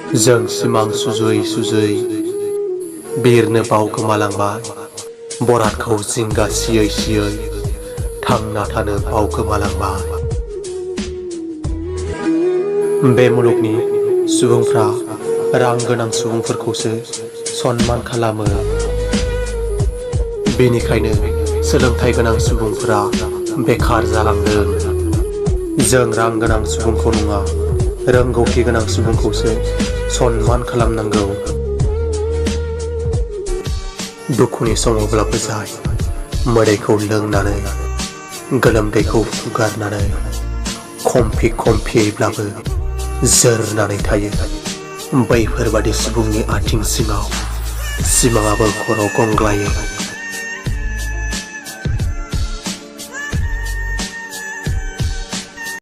जों सिमां सुजुयै सुजुयै बिरनो बावगोमालांबाय बरादखौ जिंगा सियै सियै थांना थानो बावगोमालांबाय। बे मुलुगनि सुबुंफ्रा रां गोनां सुबुंफोरखौसो सनमान खालामो। बेनिखायनो सोलोंथाइ गोनां सुबुंफोरा बेखार जालांदों। जों रां गोनां सुबुंखौ नङा, रोंगौथि गोनां सुबुंखौसो सनमान खालामनांगौ। दुखुनि समावब्लाबो जाय मोदैखौ लोंनानै गोलोमदैखौ हुगारनानै खमफि खमफियैब्लाबो जोरनानै थायो, बैफोरबादि सुबुंनि आथिं सिङाव सिमाङाबो खर' गंग्लायो।